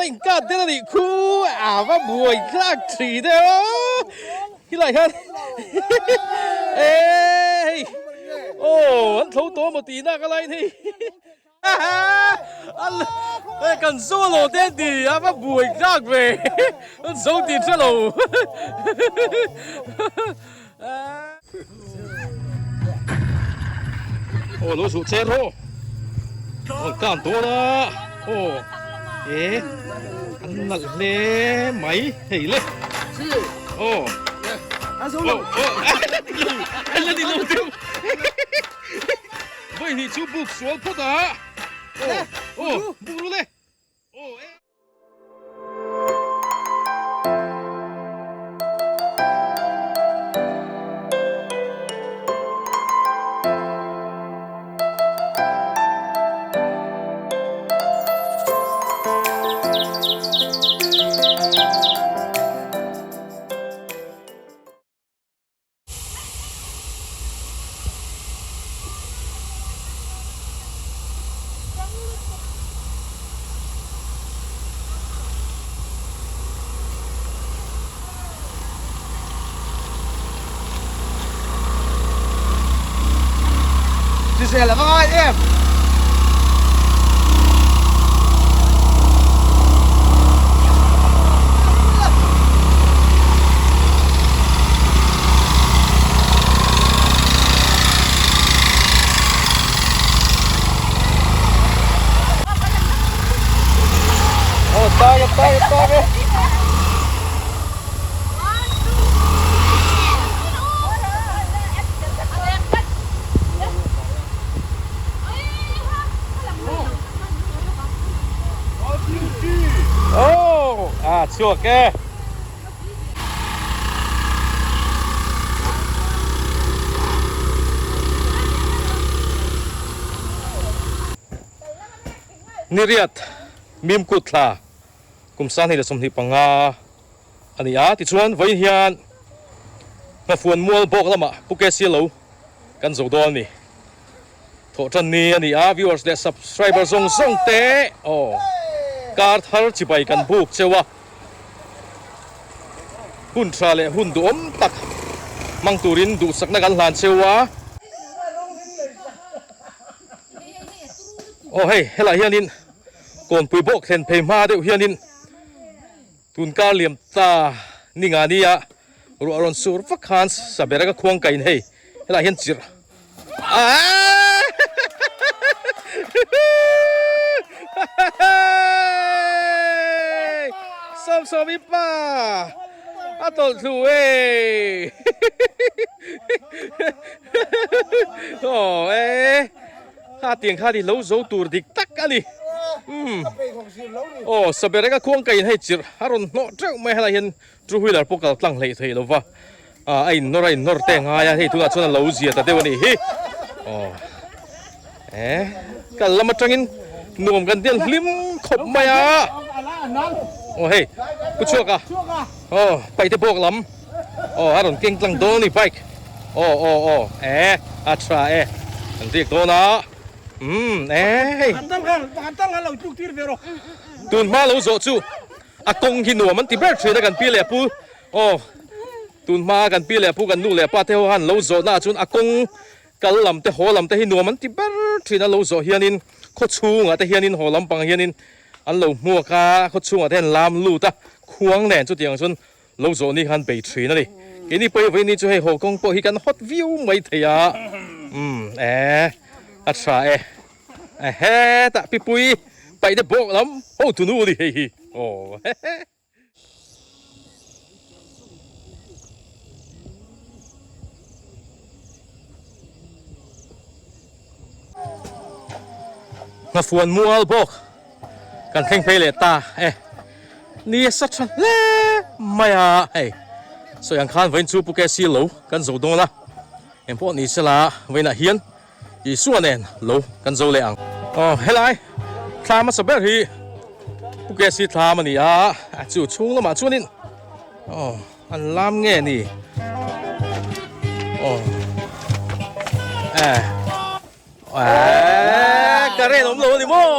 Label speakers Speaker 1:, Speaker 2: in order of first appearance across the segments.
Speaker 1: inkat den a nih khu a va buai thlak thin e aw khilai hian e hei aw an tho tawh maw tih nak a lai in hei e kan zo lo te an ti a va buai thlak ve an zo tih hre lo. Aw lo zuh che rawh aw kan dawn a aw e an nalh hle mai hei le aw aw an la ni lo deuh vawi hnih chu buk sual phawt a aw aw buk ru le aw e.
Speaker 2: Hrisel a va ngai em.
Speaker 1: Oh, tak e, tak e, tak e. Oh, a chhuak e. Niriat Mimkut thla kum 2025 a ni a, tichuan vawiin hian Hnafuan mual bawk lamah Pu KC lo kan zo dawn a ni. Thawh tan ni a ni a, viewers leh subscriber zawng zawng te aw kar thar chibai kan buk cheu a, hun tha leh hun duhawm tak hmang turin duhsakna kan hlan cheu a. Aw hei helai hianin kawnpui bawk thlen phei hma deuh hianin tun kar liam ta ni nga nia ruah rawn sur vak khan saber ka khuang kain hei helai hian chirh Sawm sawm i pa a tawlh thlu e aw e kha tiang kha ni lo zo tur dik tak a ni aw sabereka khuang ka in hei chirh a rawn hnawh teuh mai helai hian Two wheeler pawh kal tlang hleih theih lova a innawr a innawr te ngai a hei tunah chuan a lo zia ta deuh a nih hi aw e kal lam atangin nuam kan dial hlim khawp mai a aw hei pu chhuak a aw paihte bawk lam aw a rawn keng tlang dawn a ni bike aw aw aw e a tha e an riak dawn a umm e hei tun hma lo zawh chu. A kawng hi nuam an ti ber thin a kan pi leh pu aw tun hma a kan pi leh pu kan nu leh pa te ho han lo zawh na ah chuan a kawng kal lam te haw lam te hi nuam an ti ber thin a lo zawh hianin khaw chhungah te hianin haw lampang hianin an lo hmuak a khaw chhungah te hian lam lut a khuang nen chutiang chuan lo zawh ni khan bei thin a ni keini pawh hi vawiin ni chu hei haw kawng pawh hi kan hawt viau mai thei a umm e a tha e. Hetah pipui paih te bawk lam ho tunu a ni hei hi aw hehe. Nghafuan mual bawk kan thleng phei leh ta e ni a sa tha hle mai a hei sawi ang khan vawiin chu Pu KC lo kan zo dawn a engpawh ni sela vawiinah hian Isua nen lo kan zo leh ang. Aw helai thla hmasa ber hi Pu KC thlam a ni a, a chu chhung lamah chuanin aw an lam nge ni aw e eh current awm lo a ni maw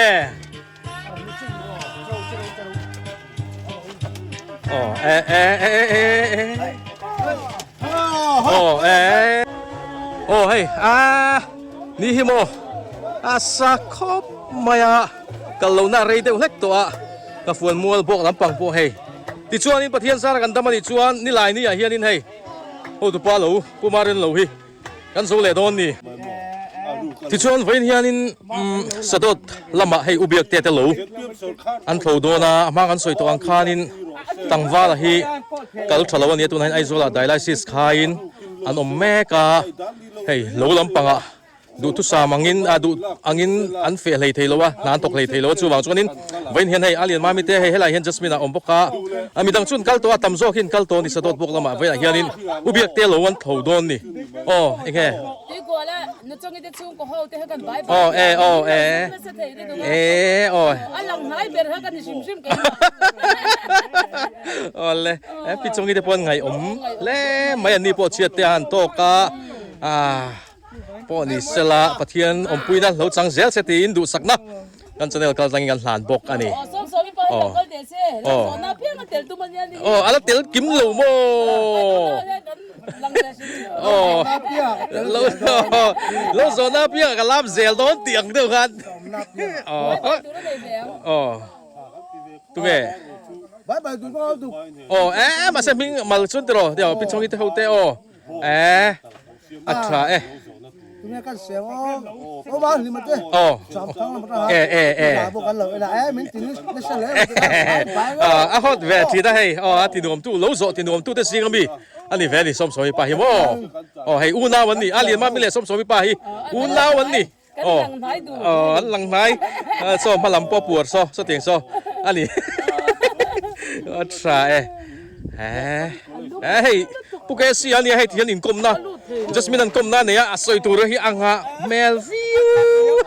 Speaker 1: e. Aw e e e e e Aw e Aw hei a ni hi maw a sa khawp mai a kal lohna a rei deuh hlek tawh a ka fuan mual bawk lampang pawh hei tichuanin Pathian zara kan dam a nih chuan nilai ni ah hianin hei hotupa lo Pu Marin lo hi Kan zo leh dawn ni. Tichuan vawiin hianin Sadawt lamah hei u biak te te lo an thlo dawn a, a hma kan sawi tawh ang khanin tlangvala hi kal tha lo a nia, tunah hian Aizawlah dialysis khaiin an awm mek a, hei lo lampangah duhthusam angin ah duh angin an feh hlei thei lo a, hna an thawk hlei thei lo a, chuvang chuanin vawiin hian hei a lian mami te hei helaiah hian Jasmine a awm bawk a, a midang chu an kal tawh a, tam zawk hi an kal tawh a ni Sadawt bawk lamah vawiinah hianin. U biak te lo an tho dawn ni. Aw eng nge?
Speaker 2: Tuikuala Nachongi te chhungkaw ho te kha kan bai bai
Speaker 1: Aw e aw e e aw.
Speaker 2: A lang hnai ber kha ka ni hrim hrim keimah.
Speaker 1: Aw le e pi chongi te pawh an ngaihawm hle mai an ni pawh chhiat te a han tawk a ah pawh ni sela Pathian awmpuina lo chang zel se tiin duhsakna Kan channel kal tlangin kan hlan bawk a ni.
Speaker 2: Aw.
Speaker 1: Aw. Aw, a la tel kim lo maw? Aw. Lo lo zawhna apiang ka lam zel dawn tih ang deuh khan. Aw. Aw. Tunge? Aw, e mahse hming mal chuan tiraw? Tiraw Pichongi te ho te aw. E a tha e.
Speaker 3: Tunge kan seng aw aw ba hlim ate.
Speaker 1: Aw.
Speaker 3: Cham thang lam atanga.
Speaker 1: E e e.
Speaker 3: La bo kan lo ela e min tin ni se le.
Speaker 1: A hot ve thi ta hei. Aw a ti nuam tu lo zawh ti nuam tu te sing ami. Ani ve ni Sawmsawmi pa hi maw. Aw hei unau an ni. A lian mami leh Sawmsawmi pa hi unau an ni.
Speaker 2: Aw
Speaker 1: aw an lang hnai saw hma lam pawh puar saw sawtiang saw a ni a tha e he hei pu KC a nia hei tihian inkawmna Jasmine an kawmna a nei a a sawi tur hi a nghah hmel viau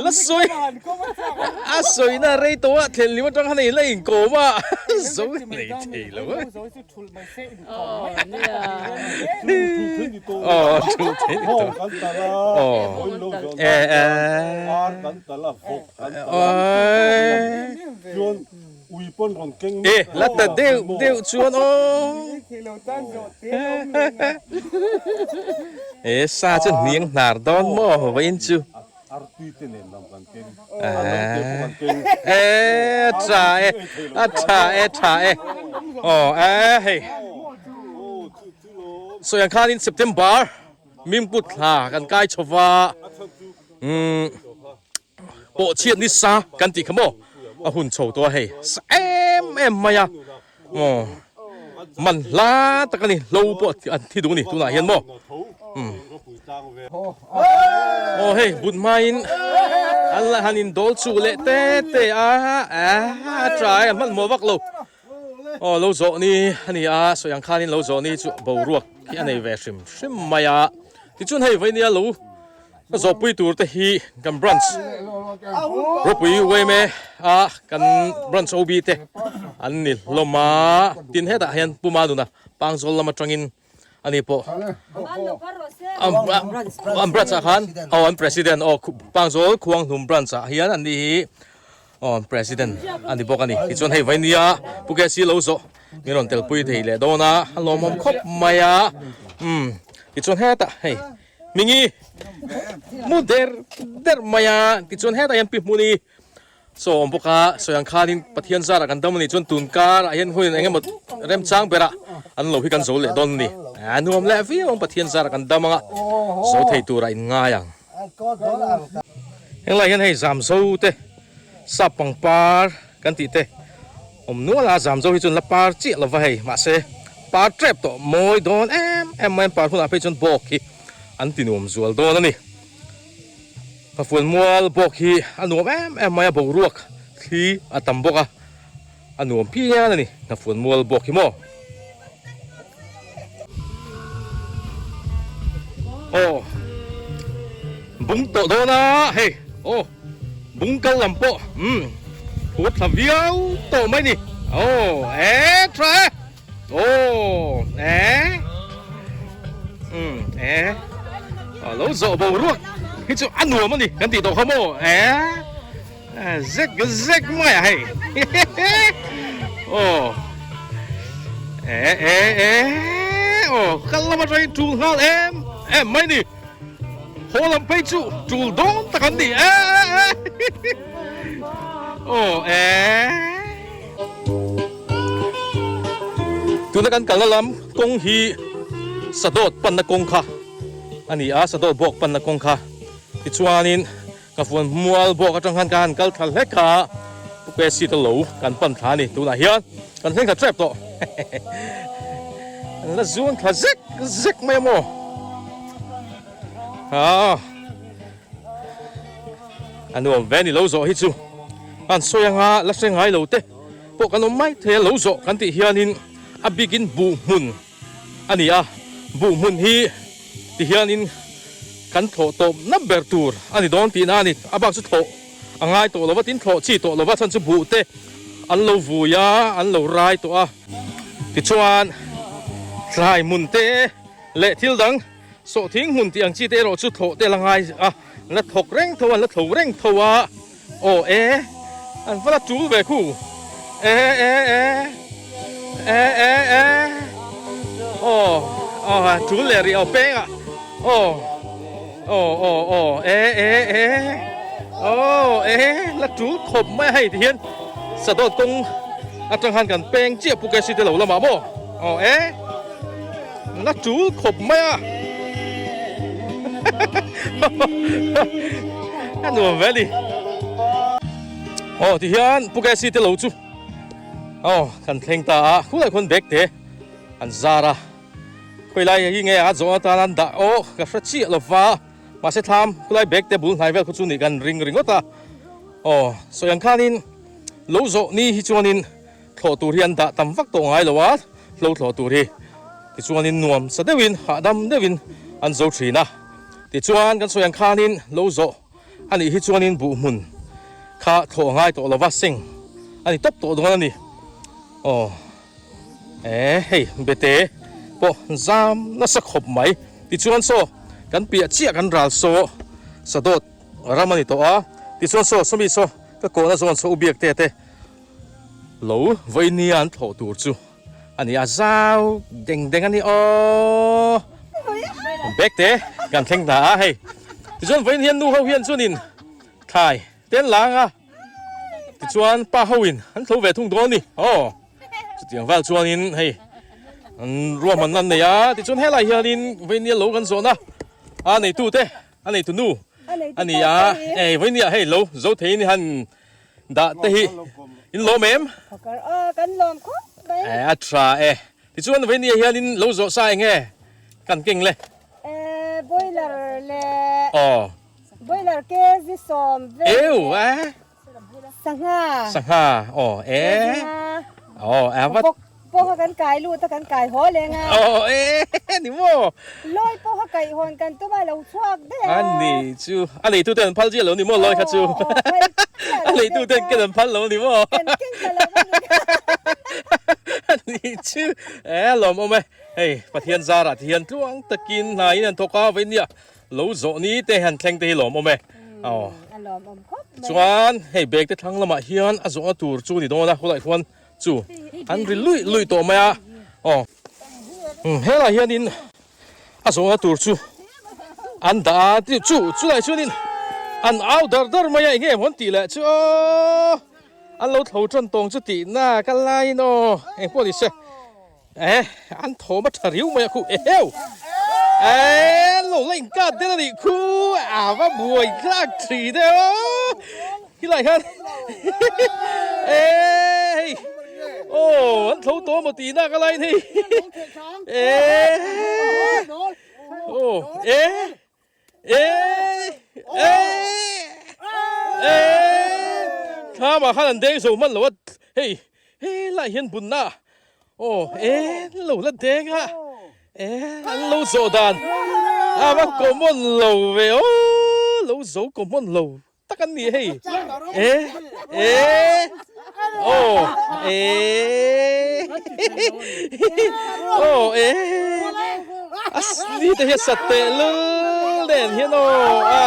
Speaker 1: la sawi a sawina rei tawh a thlen lim atang khan a inla inkawm a zo nei thei lo a. Aw thul thei ni tawh. Aw e e. E la ta deuh deuh chuan aw. E sa chu hniang hnar dawn maw vawiin chu. E tha e a tha e tha e aw e hei sawi ang khanin September mingput thla kan kai chho va umm pawh chhiat ni sa kan tih kha maw a hun chho tawh a hei sa em em mai a aw man hla tak a ni hlo pawh an thi duh a ni tunah hian maw umm aw hei but hmain an la han in dawl chuh leh te te a a trai an hmanhmawh vak lo aw lo zawh ni a ni a sawi ang khanin lo zawh ni chu boruak hi a nei ve hrim hrim mai a tichuan hei vainia lo Ka zawhpui tur te hi kan branch ropui uaime a kan branch OB te an ni hlawm a tin hetah hian Pu Manuna Pangzawl lam atangin ani pawh an branch ah khan aw an president aw Pangzawl Khuanghlum branch ah hian an ni hi aw an president a ni bawk a ni tichuan hei vainia Pu KC lo zawh min rawn telpui thei leh dawn a a lawmawm khawp mai a umm tichuan hetah hei. Mingi mu der der mai a tichuan hetah hian pi hmuni saw a awm bawk a sawi ang khanin Pathian zarah kan dam a nih chuan tun karah hian hun eng emaw remchang berah an lo hi kan zo leh dawn a ni a nuam leh viau ang Pathian zarah kan dam anga zo thei turah in ngai ang. Henglai hian hei zamzo te sap pangpar kan tih te Awm nual a, Zamzo hi chuan la par chiah lova hei, mahse par tep tawh mawi dawn em em mai, an par hunah phei chuan bawk hi an ti nuam zual dawn a ni. Nghafuan mual bawk hi a nuam em em mai a, boruak thli a tam bawk a, a nuam phian a ni Nghafuan mual bawk hi maw. Aw bung tawh dawn a hei aw bung kal lam pawh umm phur thla viau tawh mai ni aw e tha e aw e umm e a lo zawh boruak hi chu a nuam a ni kan tih tawh kha maw e zek zek mai a hei. Aw E e e Aw kal lam atangin tul nghal em em mai ni. Haw lam phei chu tul dawn tak an ni e e e Aw e Tuna kan kalna lam kawng hi Sadawt panna kawng kha a ni a, Sadawt bawk panna kawng kha tichuanin Ka fuan mual bawk atang khan ka han kal thla hlek a, Pu Kesi te lo kan pan thla a ni. Tunah hian kan thleng thla tep tawh. An la zuang thla zek zek mai a maw? Haa a nuam ve ni lo zawh hi chu an sawi anga la hre ngai lo te pawh kan awm mai thei a lo zawh kan tih hianin a bikin buh hmun a ni a, buh hmun hi ti hianin kan thlawh tawp na ber tur a ni dawn tihna a ni. A bak chu thlawh a ngai tawh lo va, tin thlawh chi tawh lo va, chhan chu buh te an lo vui a, an lo rai tawh a. Tichuan thlai hmun te leh thil dang sawhthing hmun tih ang chi te erawh chu thlawh te la ngai a, an la thawk reng tho a, an la thlo reng tho a. Aw e, an va la tul ve khu. E e e e e e aw aw tul leh rih aw peng ah aw aw aw aw e e e aw e la tul khawp mai a hei ti hian sadawt kawng atang khan kan peng chiah pu kc te lo lamah maw aw e la tul khawp mai a a nuam ve ni aw ti hian pu kc te lo chu aw kan thleng ta a khulai khawn bag te an zar a khawilai hi nge a zawh atan an dah aw ka hre chiah lo va mahse thlam khulai bag te bul hnai vel khu chu nih kan ring ringawt a aw sawi ang khanin lo zawh ni hi chuanin Thlawh tur hi an dah tam vak tawh ngai lo a, hlo thlawh tur hi tichuanin nuam sa deuhin hahdam deuhin an zo thin a. Tichuan kan sawi ang khanin lo zawh a nih hi chuanin buh hmun kha thlawh a ngai tawh lo va, seng a ni tawp tawh dawn a ni. Aw e hei bete pawh zam nasa khawp mai. Tichuan saw kan piah chiah kan ral saw sadawt ram a ni tawh a, tichuan saw sawmi saw ka kawhna zawn saw u biak te te Lo vawinia an thlawh tur chu a ni a, zau deng deng a ni aw. Bag te kan thleng hna a hei. Tichuan vawiin hian nu ho hian chuanin thlai te an lang a, tichuan pa hoin an thlo ve thung dawn a ni aw. Chutiang vel chuanin hei an ruahmanna an nei a, tichuan helai hianin vawinia lo kan zawhna a neitute a neitu nu a ni a, hei vawinia hei lo zo theiin han Dah te hi in lawm em?
Speaker 4: Aw kan lawm khawp mai.
Speaker 1: Eh a tha e. Tichuan vawinia hian in lo zawh sa eng nge kan keng le?
Speaker 4: Eh boiler le
Speaker 1: Aw.
Speaker 4: Boiler kg 10 vel.
Speaker 1: Eu eh.
Speaker 4: Sangha.
Speaker 1: Sangha aw eh. Aw eh vat.
Speaker 4: Pawha kan kai lut a kan kai haw leng a.
Speaker 1: Aw e ni maw.
Speaker 4: Lawi pawha kaih hawn kan tum a lo chhuak daih a.
Speaker 1: A ni chu a neitu ten an phal chiah lo ni maw lawi kha chu. A neitu ten ken an phal lo ni maw.
Speaker 4: Kan keng ta lo a ni.
Speaker 1: A ni chu e a lawmawm e. Hei Pathian zarah ti hian tluang takin hna in an thawk a vawinia lo zawh ni te han thleng te hi lawmawm e. Aw.
Speaker 4: A lawmawm khawp mai.
Speaker 1: Chuan hei bag te thlang lamah hian a zawhna tur chu ni dawn a khawlai khuan Chu an ri luih luih tawh mai a, aw helai hianin a zawhna tur chu an dah a, chu chulai chuanin an au dar dar mai a, enge maw an tih leh chu aw an lo tho tan tawng chu tih na ka laiin aw engpawh ni se eh an thawm a tha riu mai a khu eheu eh lo la inkat den a nih khu a va buai thlak thin e aw. Khilai khan eh hei aw an tho tawh maw tihna ka lain hei eh aw eh eh eh eh thlamah khan an deng zo hman lo a hei helai hian bunna aw eh lo la deng a eh an lo zawh dan a va common lo ve aw lo zo common lo. Tak an ni hei e e aw e aw e a ni te hian sat teh lul nen hian aw a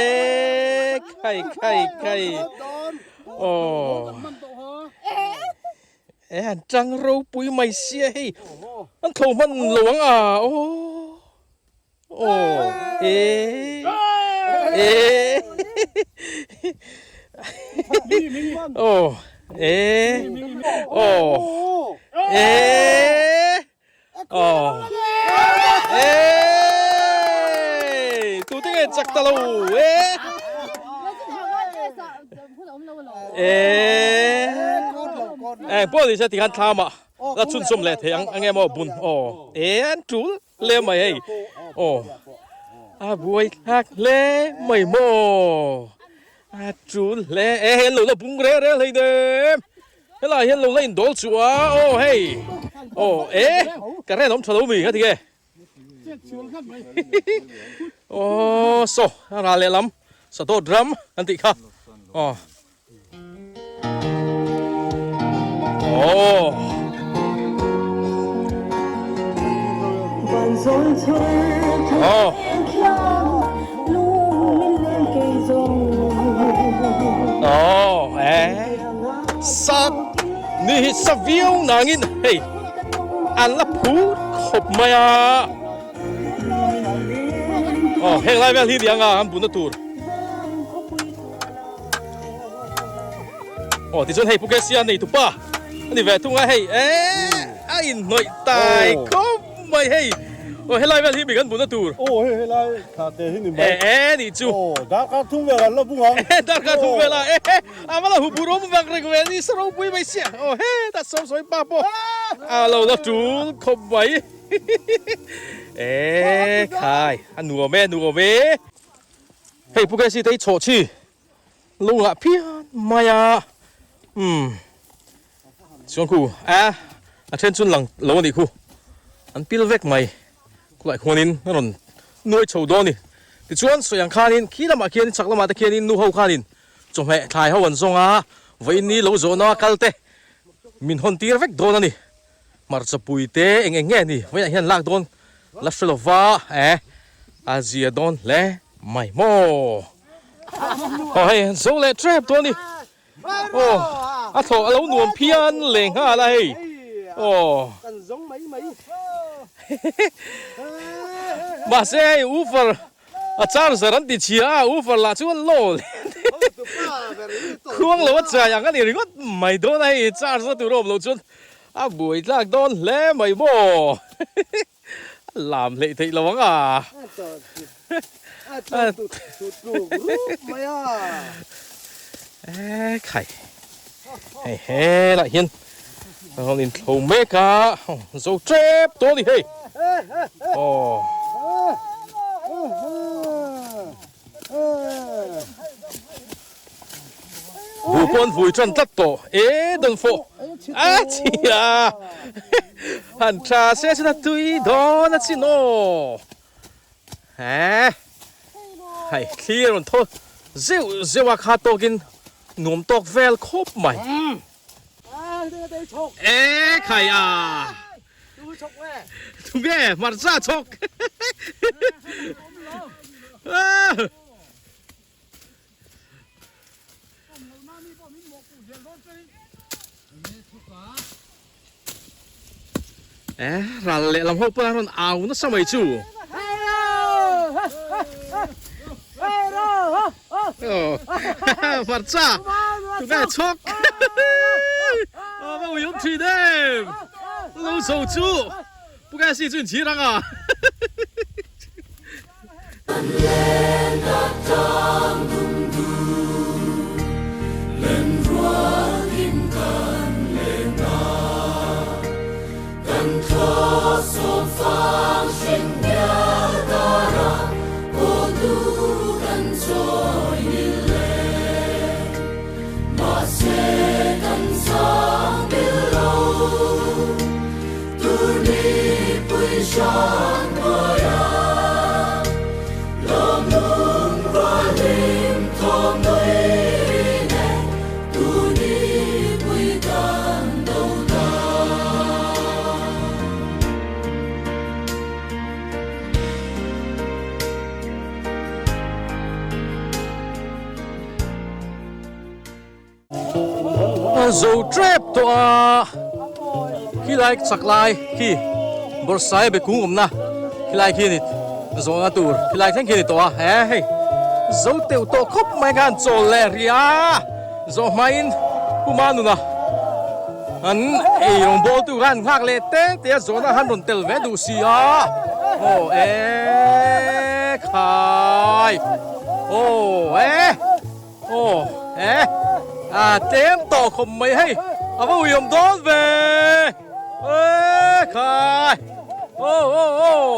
Speaker 1: e khai khai khai aw. E an tang ropui mai sia hei an tho hman lo ang a aw aw e e aw e aw e aw e tute nge chak ta lo e E Eng pawh ni se tikhan thlam ah la chhunzawm leh thei ang enge maw bun aw e an tul hle mai hei aw a buai thlak hle mai maw a tul hle e hei an lo la bung reng reng hlei nem helai hian lo la in dawl chu a aw hei aw e current awm tha lo mi ka ti nge. Aw saw a ral lehlam sadawt ram an tih kha aw aw aw aw e sa ni hi sa viau nangin hei An la phut khawp mai a. Aw heng lai vel hi ni anga an bunna tur. Aw tichuan hei Pukesia nei tupa a ni ve thung a hei e a inhnawih tai khawp mai hei. Aw helai vel hi mi kan bunna tur.
Speaker 5: Aw hei helai thla te hi ni mai.
Speaker 1: E e nih chu.
Speaker 5: Aw darkar thum vel an la bung ang.
Speaker 1: Darkar thum vel a e A va la hu bur awm vak reng ve ni sa ropui mai sia aw hetah sawm sawi pa pawh a lo la tul khawp mai e khai a nuam e nuam e hei pu kc te hi chhawh chi lo ngah phian mai a umm chuan khu a a then chu lang lo a nih khu an pil vek mai Khulai khuanin a rawn nuai chho dawn a ni. Tichuan sawi ang khanin khi lamah khianin chhak lamah te khianin nu ho khanin chawhmeh thlai ho an zawng a, vawiin ni lo zawhna kal te min hawn tir vek dawn a ni. Hmarcha pui te eng eng nge ni vawiinah hian lak dawn la hre lova e a zia dawn hle mai maw. Aw hei an zo leh tep dawn a ni. Aw a thlawh a lo nuam phian leh nghal a hei aw mahse hei woofer a charger an ti chhia a woofer lah chu a low leh khuang lo a chai ang a ni ringawt mai dawn a hei charge na tur a awm loh chuan a buai tlak dawn hle mai maw a lam hleih theih lo ang a. E khai hei helaiah hian a rawn inthlo mek a zo tep tawh a ni hei aw. Buh pawh an vui tan tlat tawh e dawn fawh a chhia han tha se chuan a tui dawn a chin aw he hei thli a rawn thaw zeuh zeuh a kha tawkin nuam tawk vel khawp mai e khai a tunge hmarcha chhawk. E ral leh lam ho pawh a rawn au nasa mai chu. Hmarcha tunge chhawk a va ui awm thin em lo zo chu Pu Cassie chu inchhir ang a. A zo tep tawh a. Khilai chak lai khi bawrhsai be kung awmna khilai khi ni zawhna tur khilai thleng khi a ni tawh a he hei zo teuh tawh khawp mai khan chawl leh ri a zawh hmain Pu Manuna an ei rawng bawl tu khan nghak leh te te a zawhna khan rawn tel ve duh si a aw e khai aw e. Aw he a tlem tawh khawp mai hei a va uiawm dawn ve e khai aw aw aw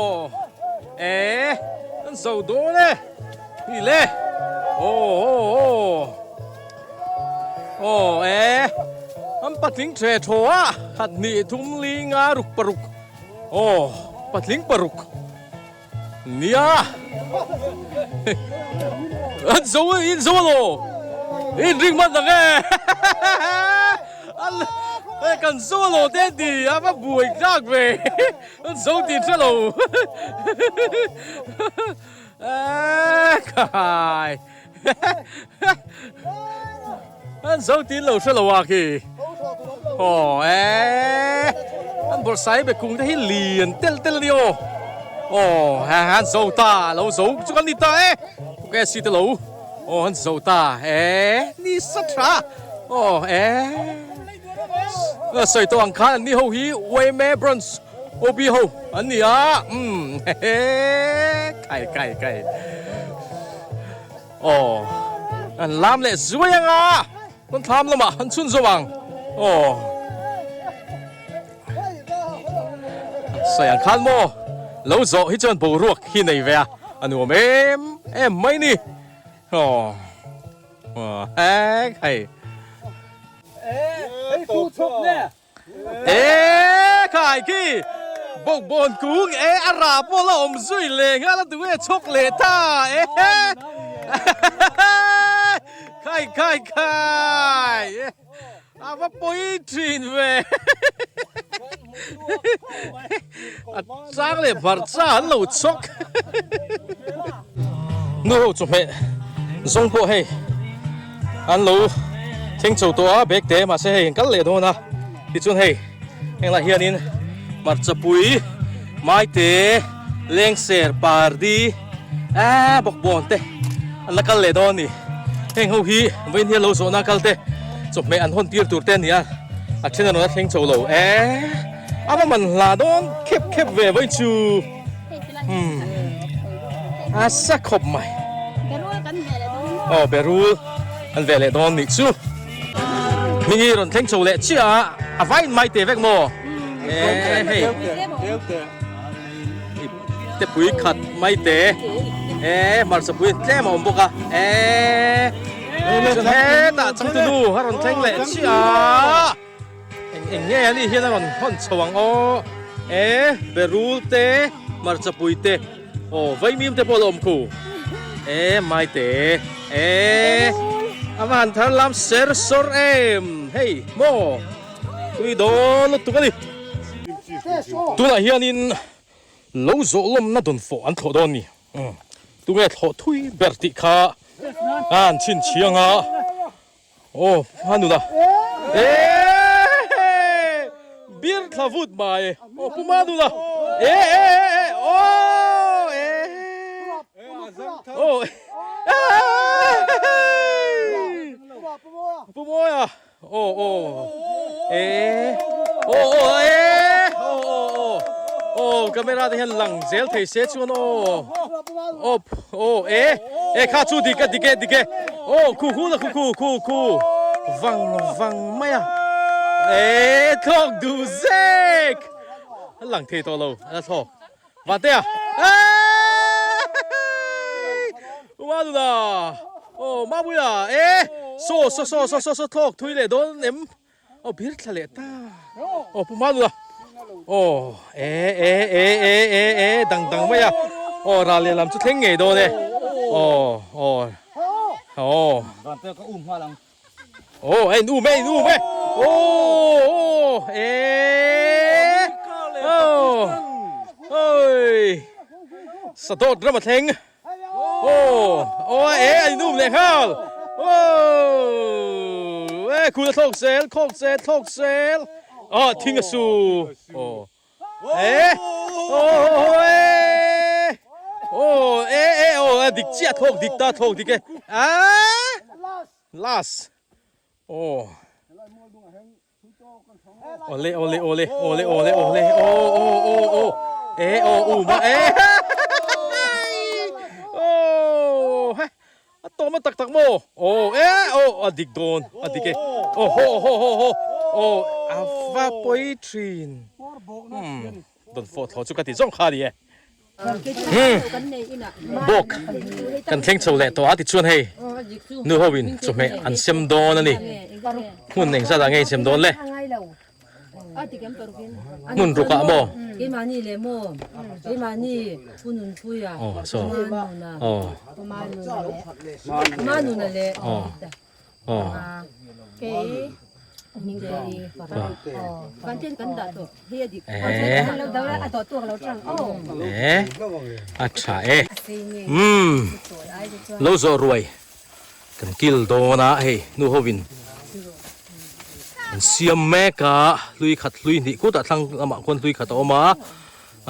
Speaker 1: e an zo dawn e ni le aw aw aw aw e an patling the thaw a khat hnih thum li nga ruk paruk aw patling paruk. Nia an zo in zo alo in ring man ang e an e kan zo alo te an ti a va buai tlak ve an zo tih hre lo e khai an zo tih lo hre lo a khi aw e an bawrhsai be kung te hi lian tel tel a ni aw aw ha an zo ta lo zo chu kan ni ta e ok si te lo aw an zo ta e ni sa tha aw e sawi tawh ang khan an ni ho hi Wayme bronze OB ho an ni a umm he kai kai kai. Aw, an lam leh zuai ang a, kan thlam lamah an chhun zawm ang. Aw, sawi ang khan maw, lo zawh hi chuan boruak hi nei ve a, a nuam em em mai ni. Aw, aw hek hei. E khai khi bawkbawn kung e a rah pawh la awm zui leh nghal a tunge chhawk leh ta e khai khai khai a va pawi thin ve a chang leh hmarcha an lo chhawk nu ho chawhmeh zawng pawh hei an lo thleng chho tawh a bag te mahse hei an kal leh dawn a tichuan hei heng lah hianin hmarcha pui maite lengser pardi eee bawkbawn te an la kal leh dawn a ni heng ho hi vawiin hian lo zawhna kal te chawhmeh an hawn tir tur te a ni a a then an rawn la thleng chho lo eee a va man hla dawn khep khep ve vawiin chu. Umm a sa khawp mai. Aw berul an ve leh dawn nih chu. Hming hi rawn thleng chho leh chiah a, a vai in mai teh vek maw? E hei te pui khat mai te e hmarcha pui tlem a awm bawk a e chuan hetah changtunu a rawn thleng leh chiah a. Eng eng nge ani hian a rawn hawn chho ang aw e berul te hmarcha pui te aw vaimim te pawh a la awm khu e maite e a va han thar lam ser sawr em hei maw tui dawn lutuk a ni tunah hianin lo zawh lawmna dawn fawh an thlawh dawn ni. Tunge thlawh thui ber tih kha a han chhinchhiang a. Aw a nula eehh bir thla vut mai aw pu ma nula e e e aw e aw pu mawia aw aw e aw aw e aw aw aw camera te hian lang zel thei se chuan aw aw aw e e kha chu dik a dik e dik e Aw khu khu la khu khu khu khu vang vang mai a e thlawk duh zek a lang thei tawh lo a la thlawk vate a Umalula aw Mapuia e saw saw saw saw saw saw thlawk thui leh dawn em Aw bir thla leh ta. Aw pu Malula. Aw e e e e e e dang dang mai a. Aw ral leh lam chu thleng ngei dawn e. Aw aw aw.
Speaker 5: Van te ka um nghal ang.
Speaker 1: Aw ein um e ein um e. Aw aw e. Aw. Oi. Sadawt ram a thleng. Aw aw e a inum leh nghal aw e khul a thlawk zel khawk zel thlawk zel Aw thing a su. Aw. E. Aw e. Aw e e aw a dik chiah thlawk dik ta thlawk dik e. A. Last. Aw. Awle awle awle awle awle awle aw aw aw aw e aw u ma e aw he a tawm a tak tak maw aw e aw a dik dawn a dik e aw ho ho ho ho aw a va pawi thin umm dawn fawh thaw chu ka ti zawng kha a ni e. Bawk kan thleng chho leh tawh a tichuan hei nu ho in chawhmeh an sem dawn a ni hmun eng zat ah nge in sem dawn le hmun ruk ah maw aw saw aw aw aw eh a tha e umm lo zawh ruai kan kil dawn a hei nu ho in an siam mek a hlui khat hlui hnih kutah thlang lamah khuan hlui khat a awm a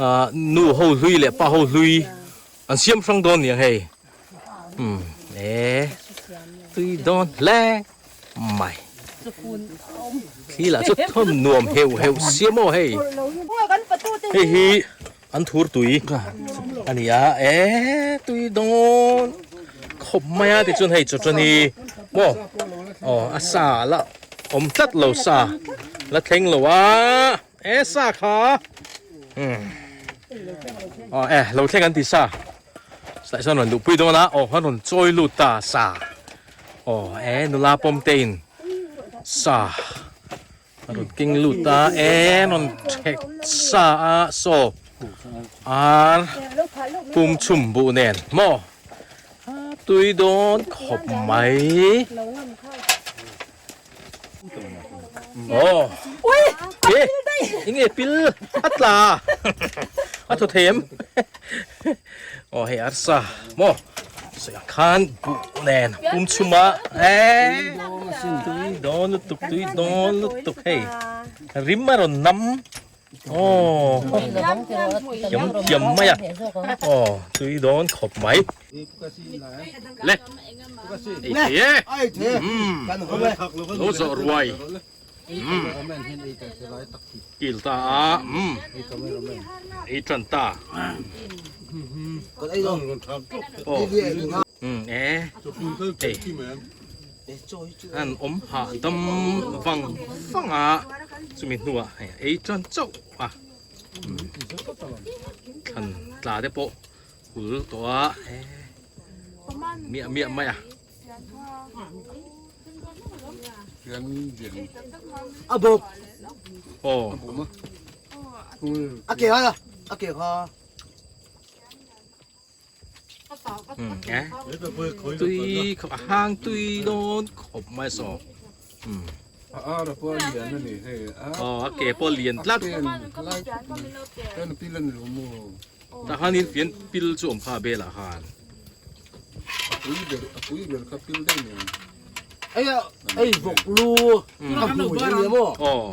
Speaker 1: ah nu ho hlui leh pa ho hlui an siam hrang dawn niang hei. Umm e tui dawn hle mai thli lah chu thawm nuam heuh heuh sia maw hei hei hi an thur tui a ni a e tui dawn khawp mai a tichuan hei chawchawni maw aw a sa la awm tlat lo sa la thleng lo a e sa kha umm aw e lo thleng an ti sa. Chutah chuan rawn luhpui dawn a, aw an rawn chawi lut ta sa aw e nula pawm te in sa a rawn keng lut a e rawn thek sa a saw ar pum chhum buh nen maw a tui dawn khawp mai. Aw e enge pil a tla a thaw thei em aw hei arsa maw sawi khan buh nen pum chhum a e tui dawn lutuk tui dawn lutuk hei rim a rawn nam aw thiam thiam mai a aw tui dawn khawp mai le ei thei e lo zawh ruai kil ta a ei tan ta aw e ei an awm hah dam vang vang a chumi hnuah hei ei tan chauh a thlan tla te pawh hul tawh a miah miah mai a.
Speaker 3: A bawp.
Speaker 1: Aw.
Speaker 3: A ke ha a ke kha.
Speaker 1: Tui khawp a hang tui dawn khawp mai saw.
Speaker 5: A ara pawh a lian a ni hei.
Speaker 1: Aw a ke pawh a lian tlat.
Speaker 5: Pen pil a ni lo maw?
Speaker 1: Tah khanin fian pil chu awm kha a belah khan.
Speaker 5: A pui ber a pui ber kha pil daih ni ang.
Speaker 3: Ei a ei vawk lu a hmui a ni maw?
Speaker 1: Aw.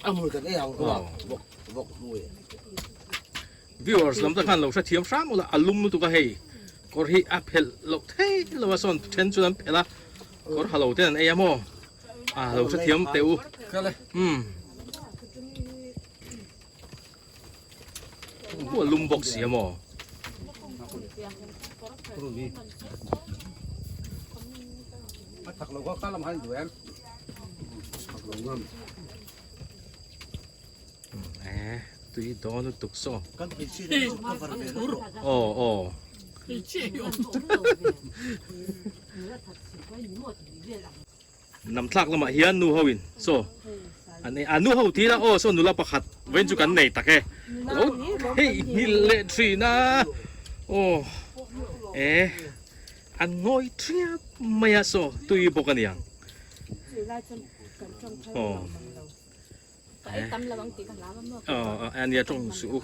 Speaker 3: A hmui kan ei ang kha vawk vawk hmui.
Speaker 1: Viewers lam te khan lo hrethiam hram ula a lum lutuk a hei kawr hi a phelh loh thei lo a sawn then chuan an phelh a kawr ha lo ten an ei a maw a lo hrethiam teh u umm a lum bawk si a maw. Tui dawn lutuk saw. Aw aw. Nam thlak lamah hian nu ho in saw an ei a nu ho ti ila aw saw nula pakhat vawiin chu kan nei tak e lo theih nghilh leh thin a aw e an ngawi thiap mai a saw tui bawk a niang aw. Aw ania tawng suh u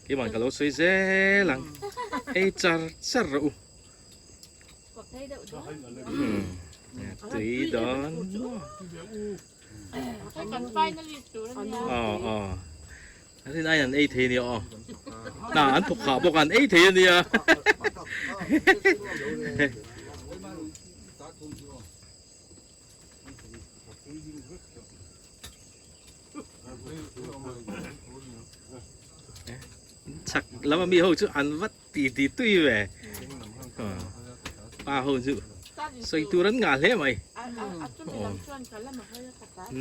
Speaker 1: keimah ka lo sawi zel ang ei char char rawh u tui dawn maw.
Speaker 2: Kan finalist tur a nia.
Speaker 1: Aw aw. Rin aiin an ei thei a nia aw. Hna an thawk khah bawk a an ei thei a nia. Chak lama mi ho chu an vat ti ti tui ve. Pa ho chu sawi tur an ngah hle mai.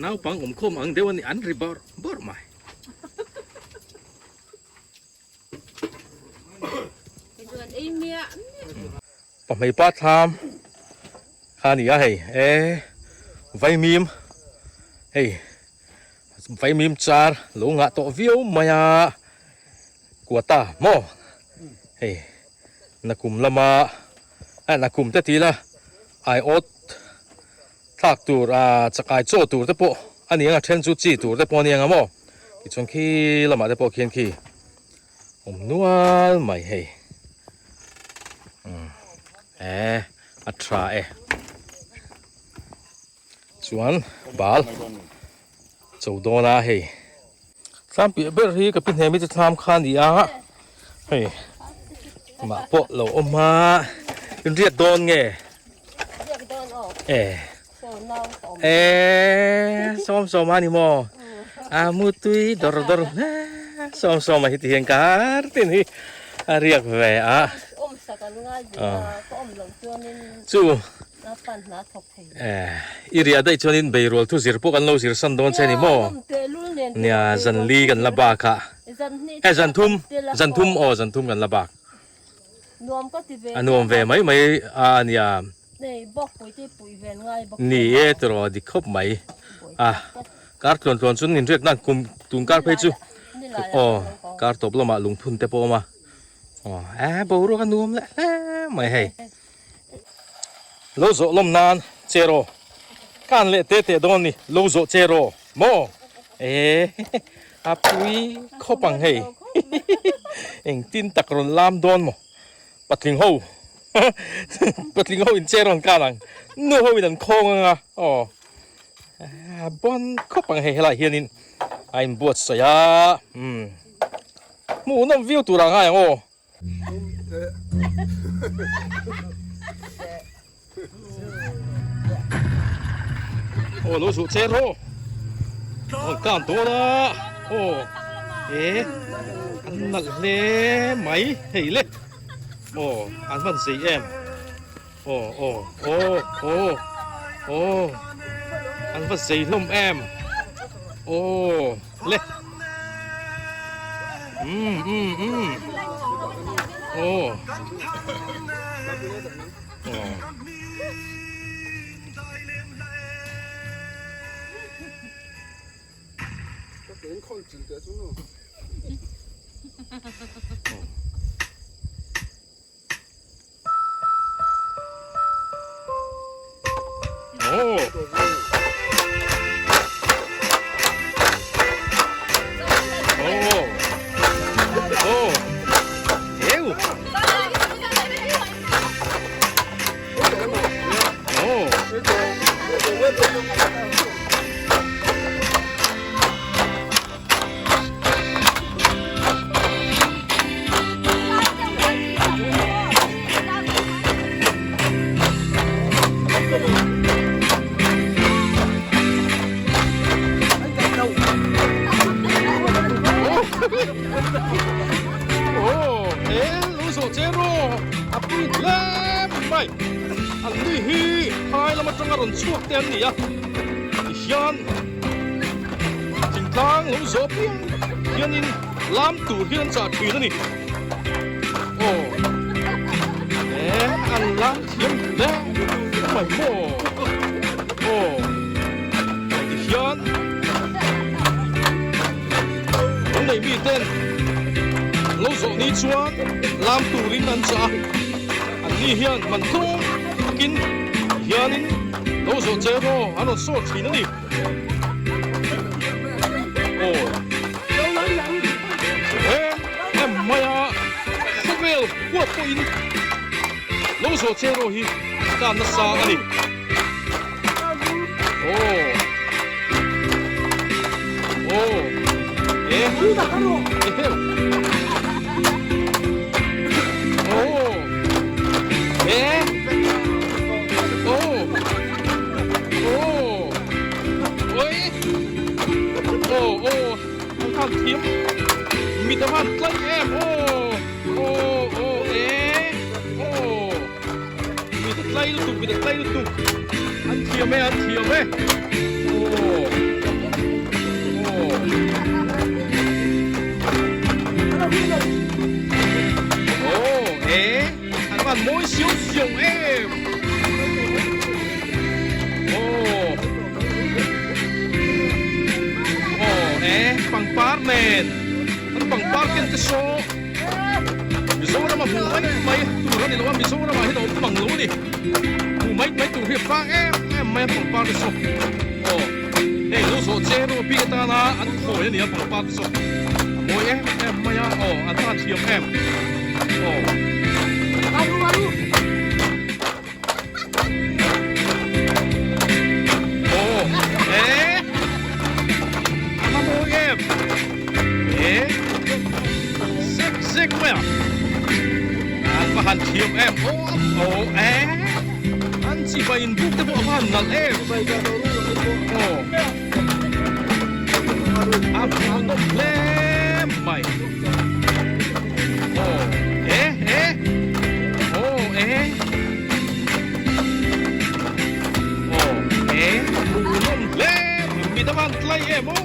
Speaker 1: Naupang awmkhawm ang deuh a ni an ri bawrh bawrh mai. Pahmei pa thlam kha a ni a hei e vaimim hei vaimim char lo ngah tawh viau mai a kuata maw hei nakum lama eh nakum te ti ila aiawt Thlak tur a chakai chaw tur te pawh a ni ang a then chu chi tur te pawh a ni ang a maw tichuan khi lamah te pawh khian khi awm nual mai hei umm eh a tha e chuan bal cho dawn a hei thlam piah ber hi ka pi hnem hi chu thlam kha a ni a hei mah pawh lo awm a inriat dawn nge eh eh sawm sawm a ni maw a mutui dawr dawr hle sawm sawm a hi ti hian kar tin hi a riak ve a chu Eh, i riah daih chuanin beirual thu zir pawh kan lo zir san dawn che ni maw? Nia, zan li kan la bak a. Eh, zan thum, zan thum aw, zan thum kan la bak. A nuam ve mai mai a nia. Ni e tiraw dik khawp mai. A, kar tluan tluan chuan inriak nan kum tun kar phei chu aw, kar tawp lamah lungphun te pawh a awm a. Aw, eh, boruak a nuam leh hle mai hei. Lo zawh lawm nan che rawh. Ka an leh te teh dawn ni lo zawh che rawh maw? Ehe a pui khawp ang hei. Engtin tak rawn lam dawn maw? Patling ho patling ho in che rawn kan ang. Nu ho in an khawng ang a aw. A bawn khawp ang hei helai hianin a inbuatsaih a umm hmuhnawm viau tur ah ngai ang aw. Aw lo zuh che rawh rawn kan dawn a aw e an nalh hle mai hei le aw an hman zei em aw aw aw aw aw an va zei hlawm em aw le. Um um um aw aw Thingtlang lo zawh piang hianin lam tur hian an chah thin a ni. Aw e an lam thiam hle mai maw. Aw ti hian an nei mi ten lo zawh ni chuan lam turin an chah a, an ni hian man tlawm takin hianin lo zawh che emaw an rawn sawt thin a ni. Aw em em mai a khawvel huat pawhin lo zawh che erawh hi tan nasa a ni. Aw. Eheu. Oh. Eh. Oh. Oh. Oi. Oh, oh. Ang khan thiam. Mi ta van tlai em. Oh. Oh, oh, eh. Oh. Mi ta tlai lutuk, mi ta tlai lutuk. An thiam e, an thiam e. Oh. Oh. Oh, eh. An van mawi siau siau em. Oh. Oh, eh. Pangpar nen. An pangpar ken te saw. Mizoram a hmuh mai mai tur a ni lo a, Mizoram ah hian a awm mang lo a ni. Hmuh mai mai tur hi a fang em em mai a pangpar te saw. Aw, hei lo zawh che ru a bik atana an khawi a ni a pangpar te saw. A mawi em em mai a, aw an tan thiam em. Aw. Aw, eh, a va mawi em, eh, zek zek mai a, an va han thiam em, aw, aw, eh, an chibai in buk te pawh a va han nalh em, aw, a hmuhnawm hle mai, aw, eh, eh, aw, eh. Aw he hmuhnawm hle mi dang an tlai em aw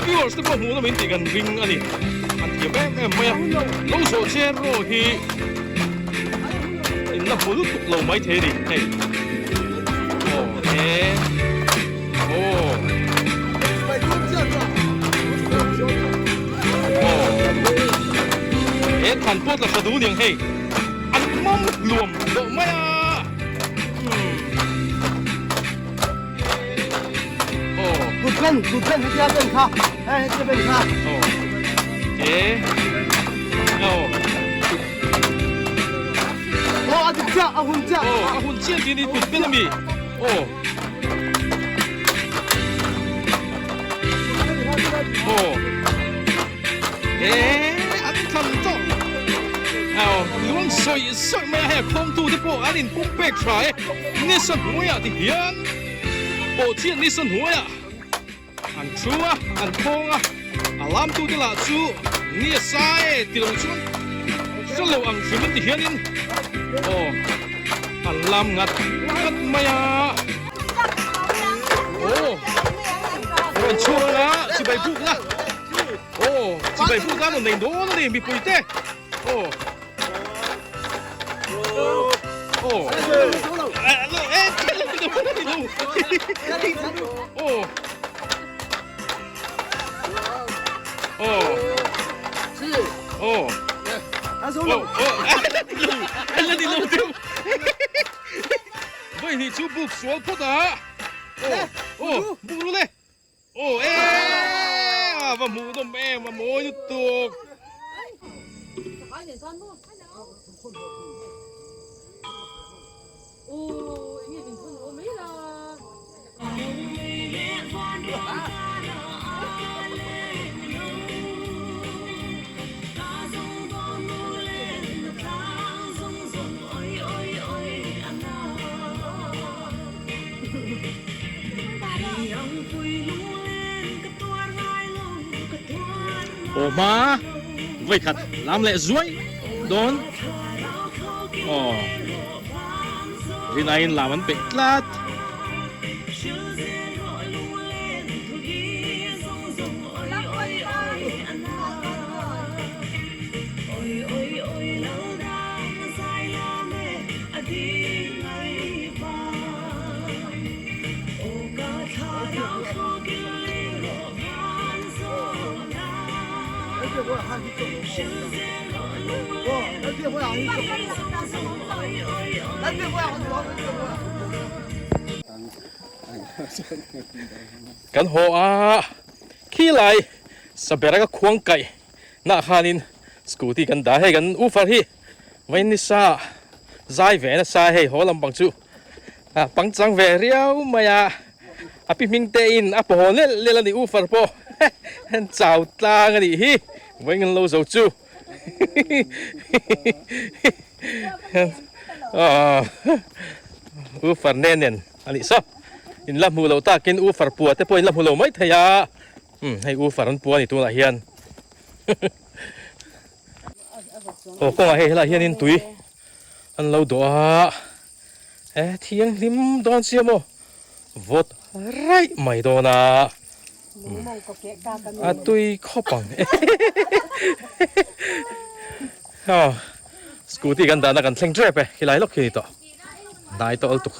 Speaker 1: viewers te pawh hmuhnawm in tih kan ring a ni an thiam em em mai a lo zawh che rawh hi in la hmu lutuk lo mai thei a ni hei aw he aw aw he than pawt la hra duh niang hei. An mawm hluam dawh mai a. Umm. Aw.
Speaker 3: Kut ben, kut ben hetia ben kha. Hei hetia ben kha.
Speaker 1: Aw. E. Aw.
Speaker 3: Aw a dik chiah, a hun chiah.
Speaker 1: Aw, a hun chiah tih ni kut ben ami. Aw. Aw. E, an thlan tawh. Aw, luang sawi sawi mai a hei khawmtu te pawh an inpum pek tha e. Nisa hnuaiah ti hian pawh chian nisa hnuaiah an thu a, an khawng a, a lamtu te lah chu ni a sa e ti lo chuan hre lo ang hrim an ti hianin aw an lam ngat ngat mai a. Aw, rawn chhuak ang a, chibai buk la. Aw, chibai buk la rawn nei dawn a ni mipui te. Aw. Aw. Aw. Aw. Aw. Vawi hnih chu buk sual phawt a. Aw, aw, buk ru le. Aw e a va hmuh nawm em a mawi lutuk. Aw hma vawi khat lam leh zuai dawn aw rinaiin lam an peih tlat. Kan haw a, khilai Sabera ka khuang kaih nah khanin scooty kan dah hei kan ufar hi vawiin nisa zai ve nasa hei haw lampang chu a pangchang ve riau mai a, a pi hming te in a paw haw lel lel a ni ufar pawh. An chau tlang a nih hi. Vawiin an lo zo chu. U far nen nen a nih saw. In la hmuh loh takin u far pua te pawh in la hmu lo mai thei a. Hei u far an pua a ni tunah hian. Aw kawngah hei helaiah hianin tui an lo dawh a. E thianghlim dawn sia maw vawt raih mai dawn a. A tui khawp ang aw scooty kan dahna kan thleng tep e khilai lawk khi ni tawh hnai tawh lutuk.